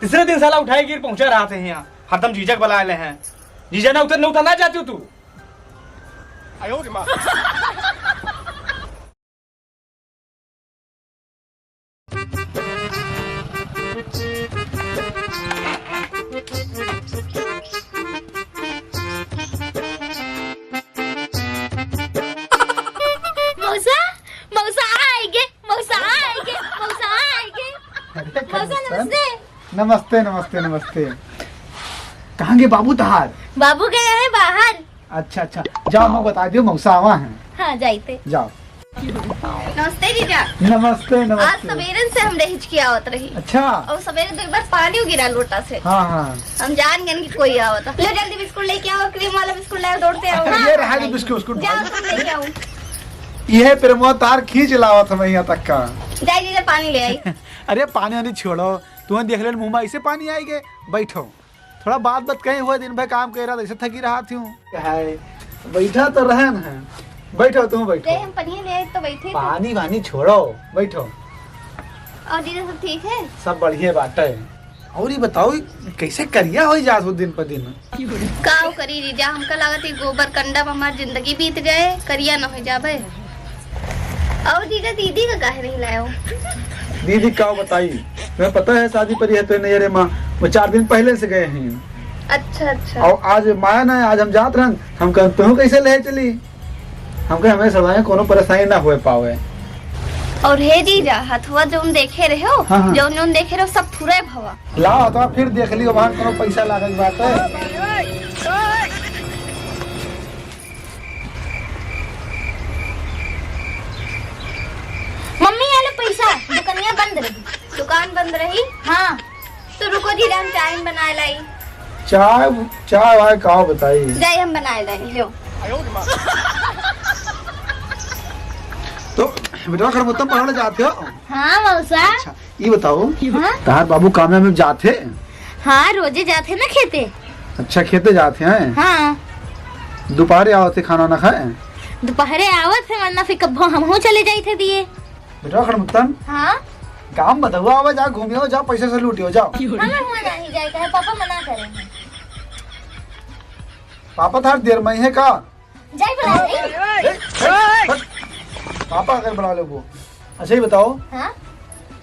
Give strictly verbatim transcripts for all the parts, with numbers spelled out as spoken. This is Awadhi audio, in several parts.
तीसरे दिन साला उठाए गिर पहुंचा रहा थे यहाँ, हरदम जीजा के बुलाए ले हैं। जीजा ना उतर, ना उतर, ना जाती हो तू। मौसा, मौसा आएंगे, मौसा आएंगे, मौसा आएंगे। अरे, मौसा, कनेक्शन। नमस्ते। नमस्ते, नमस्ते, नमस्ते। कहाँ गए बाबू तहार? बाबू गए हैं बाहर। अच्छा, अच्छा, जाओ, मैं बता दियो, मौसा आवा है। हाँ, जाइते। जाओ। नमस्ते जीजा। नमस्ते, आज नमस्ते। सवेरे से हमरे हिचकी आवत रही। अच्छा। और सवेरे तो एक बार पानी गिरा लोटा से। हाँ, हाँ। हम जान गए कि कोई आवत है। ले जल्दी बिस्कुट लेके आओ, क्रीम वाला बिस्कुट लाओ, दौड़ते आओ। ये रहा जो बिस्कुट, बिस्कुट जाओ, भाई। तुम लेके आओ। ये प्रेमवा तार खींच लावत हमें यहाँ तक का। जाई जीजा, पानी ले आई। अरे पानी वानी छोड़ो, तुम्हें देख ले मुँह में ऐसे पानी आई गए। बैठो। थोड़ा बात बात कहीं हुआ, दिन भर काम कर रहा था, ऐसे थकी रहा थी हूँ। हाय, बैठा तो रहन है। बैठो, तुम बैठो। ले, हम पनिया ले आए तो बैठे थे। पानी वानी छोड़ो, बैठो। और जीजा सब ठीक है? सब बढ़िया बात है। और ये बताओ, कैसे करिया हो जात हो दिन पर दिन? का करी जीजा, हमका लागत है गोबर कंडा में हमार जिंदगी बीत जाए, करिया न हो जाबे। और जीजा, दीदी का काहे नहीं लायो? दीदी का बताई, तुम्हें पता है शादी परी है तो नहीं, अरे माँ, वो चार दिन पहले से गए हैं। अच्छा, अच्छा। और आज माया ना, आज हम जात रहन, हम कहन तुहूँ कैसे ले चली? हम कहे हमें सदाएं कोनो परेशानी ना हुए पावे। और हे जीजा, हथवा जौन देखे रहे हो, हाँ, हाँ। जौन जौन देखे रहो, सब थुरे भवा। लाओ, तो फिर देख लियो, वहाँ कोनो पैसा लागल बाटे। मम्मी, आले पैसा, दुकनिया बंद रही। दुकान बंद रही? हाँ। तो रुको जीजा, हम चाय बनाए लाई। चाय, चाय वाय का बताई? जाई, हम बनाए लाई, लो। तो बेटवा खड़मोत्तम पढ़ने जाते हो? हाँ मौसा। अच्छा, ये बताओ, हाँ? तहार बाबू कामे में जात है? हाँ, रोजे जात है ना खेते। अच्छा, खेते जात हैं? हाँ। दोपहरे आवत है, खाना ना खाए? दोपहरे आवत है, वरना फिर कब्बो हमहू चले जाइत है दिए। बेटा खड़मुत्तन, हाँ? गाँव में बधवा आवे, जा घूमियो, जा पैसे से लूटियो, जाओ। हमें हुआ नहीं जाए, कहे पापा मना करे हैं। पापा थार देर में है का? जाई बुला ले। ए, ए, हट। पापा अगर बुला लेबो। अच्छा, ये बताओ, हाँ?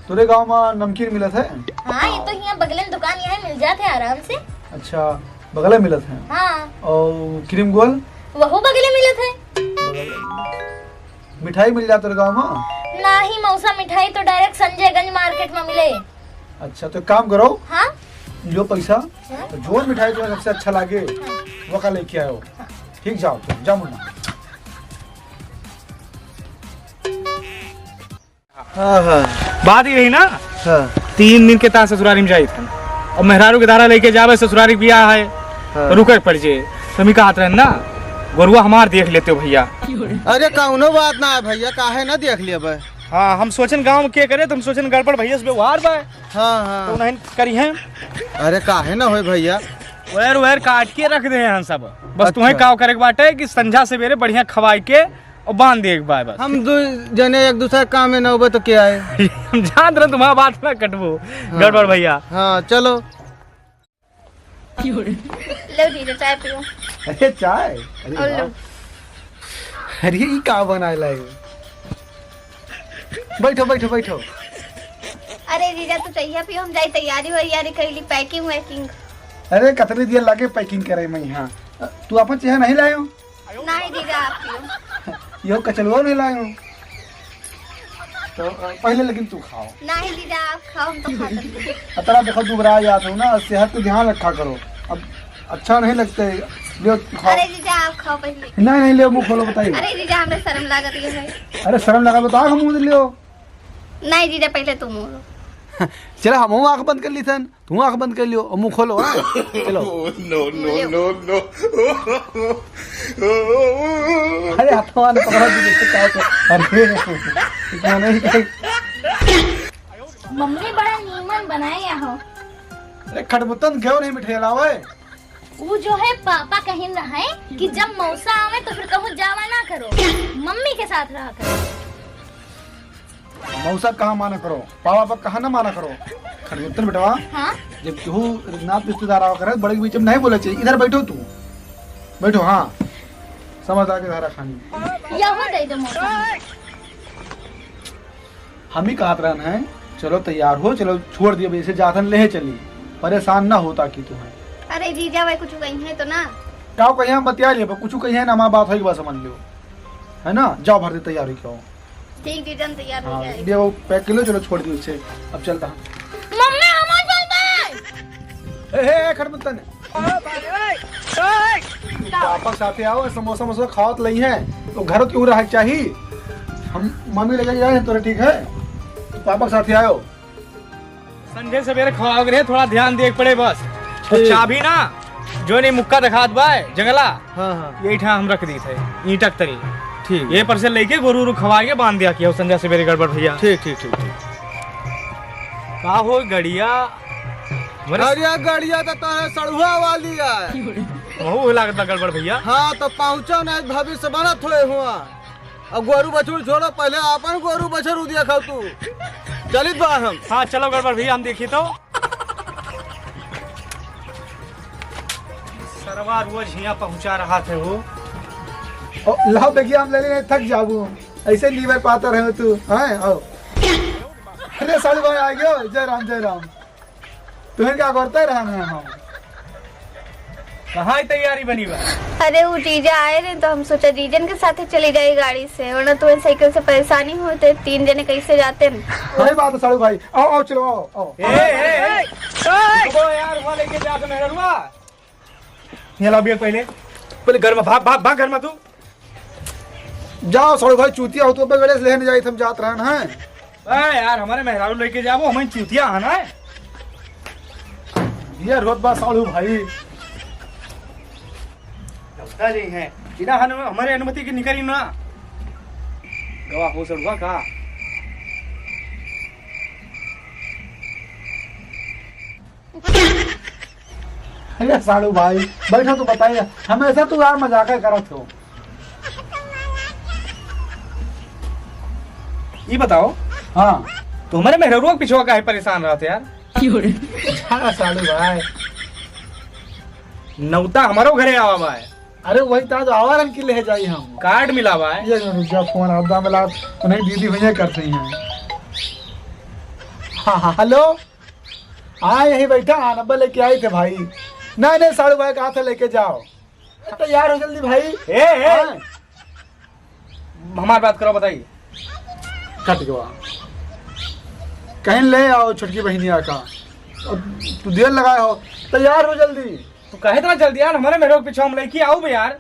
तोरे गाँव में नमकीन मिलत है? हाँ, ये तो यहाँ बगले में दुकान यहाँ मिल जात है आराम से। अच्छा, बगले मिलत है? हाँ। और क्रीम गोल? वहू बगले मिलत है। मिठाई मिल जात तोरे गाँव में? नाही मौसा, मिठाई तो direct संजयगंज market में मिले। अच्छा, तो एक काम करो, हाँ? लो पैसा, हाँ? तो जोन मिठाई तुम्हें सबसे अच्छा लागे, हाँ। वो का लेके आयो। हाँ। ठीक, जाओ तुम, जाओ मुन्ना। हाँ, हाँ। बात ये रही ना, हाँ। तीन दिन के तार ससुरारी में जाइत हन, और मेहरारू के धारा लेके जावे, ससुरारी बियाह है, हाँ। तो रुके के पड़ जे। तो हम ही कहत रहन ना, गोरुआ हमार देख लेते हो भैया। अरे कौनो बात ना है भैया, काहे ना देख लेबे? हाँ, हम सोचन गाँव में के करे, तो हम सोचन गड़बड़ भैया से व्यवहार बा। हाँ, हाँ। तो नहीं करी हैं। अरे काहे ना होए भैया? वैर वैर काट के रख दे हैं सब। बस अच्छा। तुम्हें काव करे के बाटे कि संझा सवेरे बढ़िया खवाई के और बांध दे एक बार बस। हम दू जने एक दूसरे काम में न होबे तो क्या है? हम जानत रहे तुम्हारा बात ना कटबो। हाँ। गड़बड़ भैया। हाँ, चलो। लो जीजा, चाय पियो। अरे चाय? अरे और वाह। लो। अरे ई का बनाए लाए? बैठो, बैठो, बैठो। अरे जीजा, तू चाय पियो, हम जाई तैयारी वैयारी कइली, packing वैकिंग। अरे कतरी देर लागे packing करे में यहाँ। तू अपन चेहरा नहीं लायो? नहीं जीजा, आप पियो। यो कचलुआ नहीं लायो। तो, अ, पहले लेकिन तू खाओ। नहीं जीजा, आप खाओ, हम तो खाते हैं। अतरा देखो दुबरा जात हो ना, सेहत को ध्यान रखा करो। अब अच्छा नहीं लगते, लियो खाओ। अरे जीजा, आप खाओ पहले। नहीं, नहीं, लियो, मुँह खोलो, बताइए। अरे जीजा, हमें शर्म लागत है। अरे शर्म लगा, बताओ, हम मुँह लियो। नहीं जीजा, पहले तुम बोलो। चलो, हम आँख बंद कर ली थन। तू आँख बंद कर लियो और मुँह खोलो, हाँ? चलो। No, no, no, no। अरे, हाथवा ना पकड़ा दीजिए, इससे क्या होता है? अरे, इतना नहीं। मम्मी बड़ा नीमन बनाए हो। अरे, खटमुतन क्यों नहीं मिठाई लावे? वो जो है, पापा कहिन रहे कि जब मौसा आवे तो फिर कहूँ जावा ना करो, मम्मी के साथ रहा करो। मौसा कहाँ माना करो, पापा पर कहाँ ना माना करो। खटमुतन बेटवा, हाँ? जब केहू नात रिश्तेदार आवा करे, बड़े के बीच में नहीं बोला चाहिए। इधर बैठो तू, बैठो। हाँ, समझदार के धारा खानी। यहो दे दो मौका। हम ही कहत रहन हैं, चलो तैयार हो, चलो छोड़ दियो, वैसे जातन ले चली, परेशान ना होता कि तुम्हें। अरे जीजा, वह कुछ कही है तो ना? का कही, हम बतिया लिए, कुछ कही है ना, हमारी बात होई के बाद समझ लियो, है ना? जाओ भर दे तैयार हो क्या हो। ठीक जीजा, हम तैयार हो हाँ, जाए। ये वो पैक कर लो, चलो छोड़ दियो इसे, अब चलता हम। मम्मी, हम आ जाते। ए, ए, ए, खटमतन। पापा के साथे आओ, समोसा वमोसा खावत लई है, तो घर क्यों रहा चाहिए? हम मम्मी लेके जाए तोरे, ठीक है? तो पापा के साथे आओ। संझे सवेरे खवाओगे रे, थोड़ा ध्यान देख पड़े बस। तो ठीक। चाबी ना, जो नहीं मुक्का दिखात बा, जंगला, हाँ, हाँ। यही ठा हम रख दी थे, ईंटक तरी। ठीक। ये पर से लेके गोरू उरू खवा के बांध दिया किया, संझा सवेरे गड़बड़ भैया। ठीक, ठीक, ठीक, ठीक। का हो गड़िया? मरे अरे गड़िया तो तोहरे सड़ुआ वाली है। वहू लागत बा गड़बड़ भैया। हाँ, तो पहुँचो नहीं, भविष्य बनत हुए हुआ। अब गोरू बछरू छोड़ो, पहले आपन गोरू बछरू देखो तू। चलित बा हम। हाँ, चलो गड़बड़ भैया, हम देखी तो। सरवा रोज हियाँ पहुँचा रहा थे हो। ओ, लाओ बेगिया, हम ले ले, थक जाबू। ऐसे लीवर पातर है तू, हैं? आओ। अरे सालू भाई आ गयो, जय राम, जय राम। तुम्हें क्या करते रहना है हम? कहाँ ही तैयारी बनी बा? अरे, वो जीजा आए रहे, तो हम सोचा जीजन के साथे चली जाई गाड़ी से, वरना तुम्हें साइकिल से परेशानी होते, तीन जने कैसे जाते न? सही बात है सालू भाई, आओ, आओ, चलो, आओ, आओ। ए, ए, ए, ए, रुको यार, वहाँ लेके जा के मेहररुआ। यहाँ लाओ बियर पहले, पहले घर में भाग, भाग, भाग घर में तू। जाओ सालू भाई, चूतिया हो तो बगड़े से लेने जाई, हम जात रहन हैं। ए यार, हमारे मेहरारू लेके जाबो, हमें चूतिया आना है। बियर होत बा सालू भाई। लगता नहीं है, बिना हन-, हमारे अनुमति के निकली ना। गवा हो सड़ुआ का। अरे सालू भाई, बैठो तो बताइए, हमेशा तू यार मजाक करत हो। ई बताओ, हाँ। तो हमारे मेहररुआ के पिछवा काहे परेशान रहत यार? हाँ, सालू भाई। नौता हमारो घरे आवा बा है। अरे वही तो आज आवा रन की ले जाई हम। कार्ड मिला बा है। ये रुक जा, फोन आपदा मिला, उन्हें दीदी भैया कर रही हैं। हाँ, हाँ, हेलो। हाँ, यही बैठा, हाँ, नंबर लेके आई थे भाई। नहीं, नहीं, सालू भाई कहा था लेके जाओ। तैयार हो जल्दी भाई। ए, ए। हाँ। हमार बात करो, बताइए। कट गवा। कहीं ले आओ छोटकी बहिनिया का। अब तू देर लगाए हो, तैयार हो जल्दी। तू काहे इतना जल्दी यार, हमारे मेहररुआ के पीछे हम लेके आओ बे यार।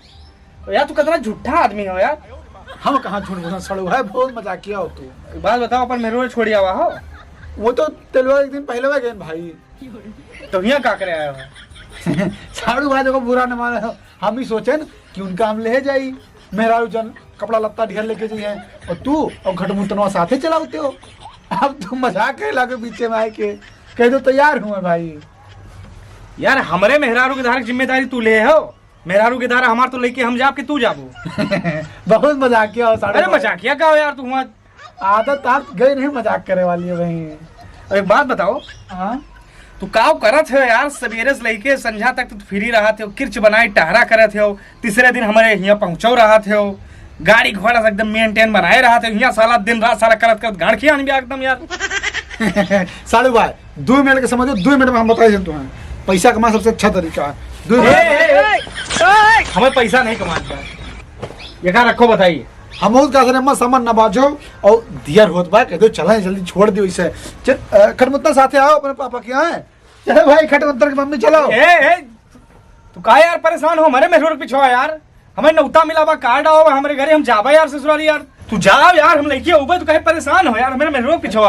यार तू कितना झूठा आदमी हो यार। हम कहाँ झूठ बोला सड़ू है, बहुत मजाकिया हो तू। एक बात बताओ, अपन मेहररुआ छोड़ी आवा हो? वो तो तेलवा एक दिन पहले गए भाई। तो यहाँ का करे आया हो? साड़ू भाई देखो बुरा न माने हो, हम ही सोचेन कि उनका हम ले जाई, मेहरारू जन कपड़ा लत्ता ढेर लेके जाई हैं, और तू और घटमुतनवा साथे चलावते हो। अब तू मजाक करे लागे बीचे में आए के, कह दो तैयार हुए भाई। यार हमरे मेहरारू के धारक जिम्मेदारी तू ले हो, मेहरारू के धारा हमार तो लेके हम जाब कि तू जाबो? बहुत मजाकिया हो साड़ू अरे भाई। मजाकिया का हो यार तू हुआ। आदत आप गई नहीं मजाक करे वाली है भाई। अब एक बात बताओ, हाँ? तू काव करत हो यार, सवेरे से लेके संझा तक तू फ्री रहत हो, किर्च बनाए टहरा करत हो, तीसरे दिन हमारे यहाँ पहुँचो रहत हो, गाड़ी घोड़ा से एकदम मेंटेन बनाए रहत हो, यहाँ साला दिन रात साला करत करत गाड़ खियान भी एकदम यार। साड़ू भाई, दो मिनट के समझो, दो मिनट में हम बताए देते हैं, पैसा कमाना सबसे अच्छा तरीका है। दो ए, मिनट ए, ए, ए, हमें पैसा नहीं कमाना है, ये कहाँ रखो बताइए। हम बहुत कहा सर, अम्मा सामान ना बाजो और दियर होत बा, कह दो चला जल्दी छोड़ दियो इसे। चल, अ, खटमत्ता साथे आओ अपने पापा के यहाँ। चलो भाई, खटमत्तर की मम्मी चलो। ए, ए, तू का यार परेशान हो? हमारे मेहरारू के पीछे यार, हमें नौता मिला बा, कार्ड आओ हमारे घरे, हम जाबा यार ससुराल यार। तू जाओ यार, हम लेके उबे, तू काहे परेशान हो यार, हमारे मेहरारू के पीछे।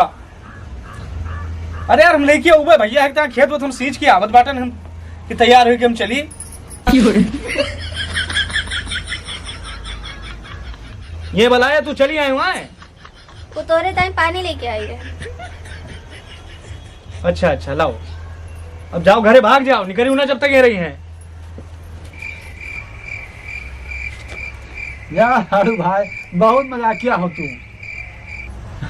अरे यार, हम लेके उबे भैया, एक तरह खेत वेत हम सींच के आवत बाटन हम कि तैयार होके हम चली। ये बलाया, तू चली आए वहाँ। वो तोरे ताई पानी लेके आई है। अच्छा, अच्छा, लाओ। अब जाओ, घरे भाग जाओ, निकरी ना जब तक ये रही हैं। यार, साड़ू भाई, बहुत मजाकिया हो तू।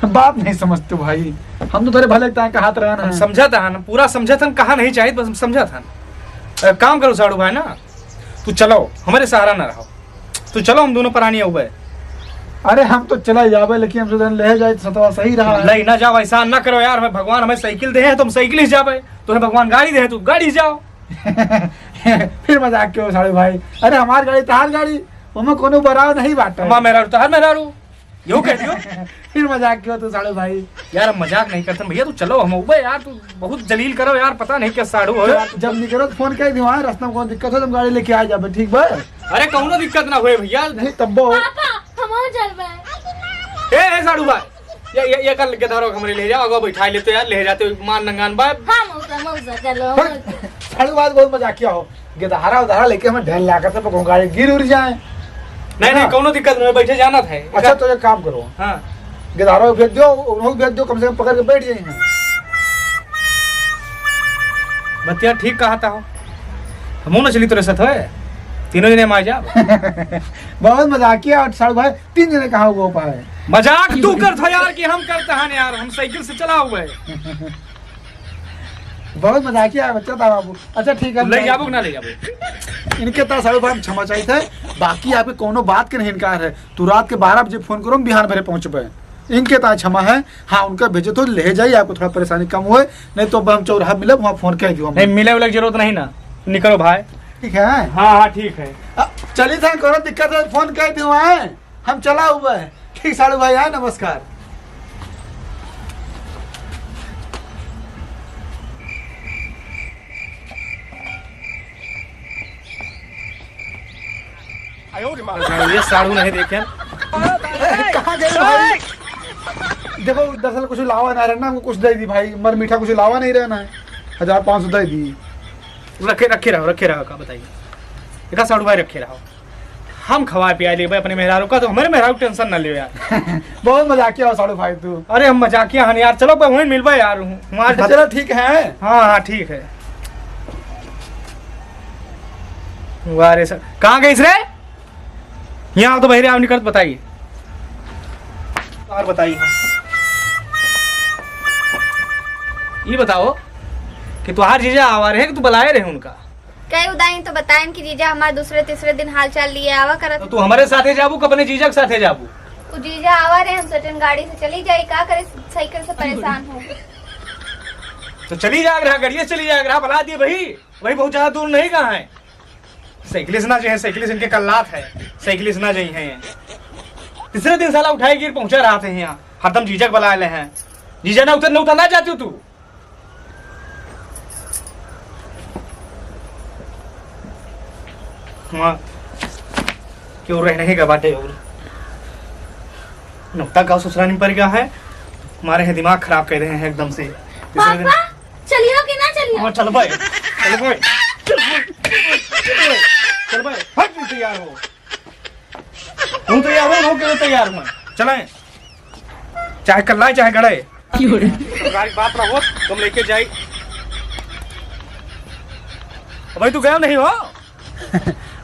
बात नहीं समझते भाई, हम तो तोरे भले ताए कहात रहन हम है। समझत हन, पूरा समझत हन, कहा नहीं चाहित, बस हम समझत हन। अ, काम करो साड़ू भाई ना, तू चलो, हमरे सहारा ना रहो, तू चलो, हम दोनों परानी अउबे। अरे हम तो चला जाबे, लेकिन हम सोचन ले जाए तो सतवा सही रहा है। ले ना जाओ, ऐसा ना करो यार, हमें भगवान हमें साइकिल दे है तो हम साइकिल ही जाबे, तुम्हें भगवान गाड़ी दे है तो गाड़ी जाओ। फिर मजाक क्यों साड़ू भाई? अरे हमार गाड़ी तहार गाड़ी, ओमे कोनो बराव नहीं बाटे। हमार मेहरारू तहार मेहरारू, यूं कह दियो। फिर मजाक क्यों तू साड़ू भाई? यार हम मजाक नहीं करते भैया, तू चलो हम अउबे यार, तू बहुत जलील करो यार, पता नहीं क्या साड़ू हो यार। जब निकलो तो फोन कर दियो, हाँ, रास्ता में कोनो दिक्कत हो तो हम गाड़ी लेके आ जाबे, ठीक बा? अरे कौनो दिक्कत ना होए भैया। नहीं तब्बो। पापा, हम हो चलबे। ए, ए साड़ू भाई, ये, ये, ये कल गेदहरो हमरे ले जाओ, अगो बैठा लेते यार, ले जाते मान नंगान बा। हाँ मौसा, मौसा, चलो, हट, मौसा। साड़ू बात बहुत मजाकिया हो, गेदहरा उदहरा लेके हमें ढेर लागत है, पर गाड़ी गिर उड़ जाए। नहीं, नहीं, हाँ। कौनो दिक्कत नहीं, बैठे जाना था। अच्छा, तो एक काम करो। हाँ। गेदहरा को भेज दो, उनको भेज दो, कम से कम पकड़ के बैठ जाए हैं। बतिया ठीक कहा था हो, हमहू न चली तोरे साथ होए, तीनों जने हम आ जाब। बहुत मजाकिया और साड़ू भाई, तीन जने कहाँ हुआ पाए? मजाक तू करत हो यार कि हम करत हन यार, हम साइकिल से चला हुआ है। बहुत मजाकिया बच्चा था बाबू। अच्छा ठीक है, ले जाबो कि ना ले जाबो? इनके ताए साड़ू भाई हम क्षमा चाहित है, बाकी आपके कोनो बात के नहीं इनकार है। तू रात के बारह बजे फोन करो, हम बिहान भरे पहुँचबे। इनके ताए क्षमा है। हाँ, उनका भेजे तो ले जाई, आपको थोड़ा परेशानी कम होए, नहीं तो हम चौराहा मिलब, वहाँ फोन कह दियो हम। नहीं, मिले उले की जरूरत नहीं ना, निकलो भाई। ठीक है। हाँ, हाँ, ठीक है। अ, चलित है, कोनो दिक्कत है, फोन कह दियो, हैं? हम चला हुआ है। ठीक, साड़ू भाई, हैं? नमस्कार। ये साड़ू नहीं देखे। कहाँ गए भाई? देखो, दरअसल कुछ लावा ना रहना, हमको कुछ दे दी भाई, मर मीठा कुछ लावा नहीं रहना है, हजार पाँच सौ दे दी। रखे, रखे रहो, रखे रहो, का बताइए, एक साड़ू भाई रखे रहो। हम खवाए पियाए लेबे अपने मेहरारू का, तो हमरे मेहरारू के टेंशन ना लियो यार। बहुत मजाकिया हो साड़ू भाई तू। अरे हम मजाकिया हन यार, चलो बे वहीं मिलबे यार, हूँ, हूँ आज अच्छा, भत- चलो ठीक है। हाँ, हाँ, ठीक है। वाह रे सर, कहाँ गइस रे? यहाँ आओ तो बहिरे आओ, निकल बताइए। और बताइए हम। ये बताओ कि तुहार जीजा आवा रहे कि तू बुलाए रहे उनका? कई उदाइन तो बताएन कि जीजा हमार दूसरे तीसरे दिन हाल चाल लिए आवा करत। तो तू हमारे साथे जाबू कि अपने जीजा के साथे जाबू? वो जीजा आवा रहे, हम सोचन गाड़ी से चली जाई, का करे साइकिल से परेशान हो। तो चली जाग रहा, गाड़िए से चली जाग रहा, बुला दिए भाई, भाई बहुत ज्यादा दूर नहीं कहाँ है। साइकिल से ना जाए, साइकिल से इनके कल्लात है, साइकिल से ना जाई है। तीसरे दिन साला उठाए गिर पहुंचा रहा थे यहाँ, हरदम जीजा के बुला ले हैं। जीजा ना उतर, ना उतर ना जाती हो तू। वहाँ क्यों रहने का बाटे और नौता का ससुराल में पड़ गया है, हमारे हैं दिमाग खराब कर रहे हैं एकदम से। तीसरे दिन पापा, चलियो कि ना चलियो? हाँ, चल भाई, चल भाई, चल भाई, चल भाई, चल भाई, हट, तू तैयार हो, तू तैयार हो, हो के तैयार हुआ, चलें, चाहे कल्लाए, चाहे गड़े। क्यों रे? तुम्हारी बात ना हो, तुम लेके जाई। भाई, तू गया नहीं हो?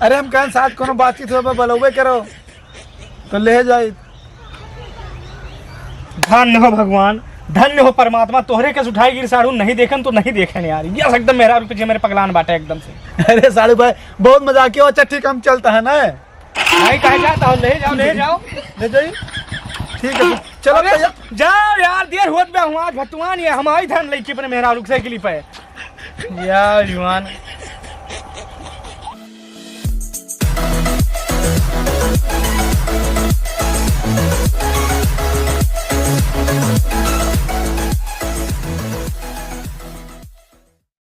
अरे, हम कहन साथ कोनो बातचीत हो, बलौबे करो, तो ले जाई। धन्य हो भगवान, धन्य हो परमात्मा, तोहरे के उठाई गिर साड़ू नहीं देखन तो नहीं देखन यार, ये एकदम मेहरारू पीछे मेरे पगलान बाटे एकदम से। अरे साड़ू भाई, बहुत मजाकिया हो। अच्छा ठीक, हम चलता है ना। भाई कहाँ जाता हो? ले जाओ, ले जाओ। ले जाई। ठीक है, चलो अबे, भैया। जाओ यार, देर होत बा, हुआ आज भतुआन ये हम आई धन लेके अपने मेहरारू के साइकिल पे। यार जुआन।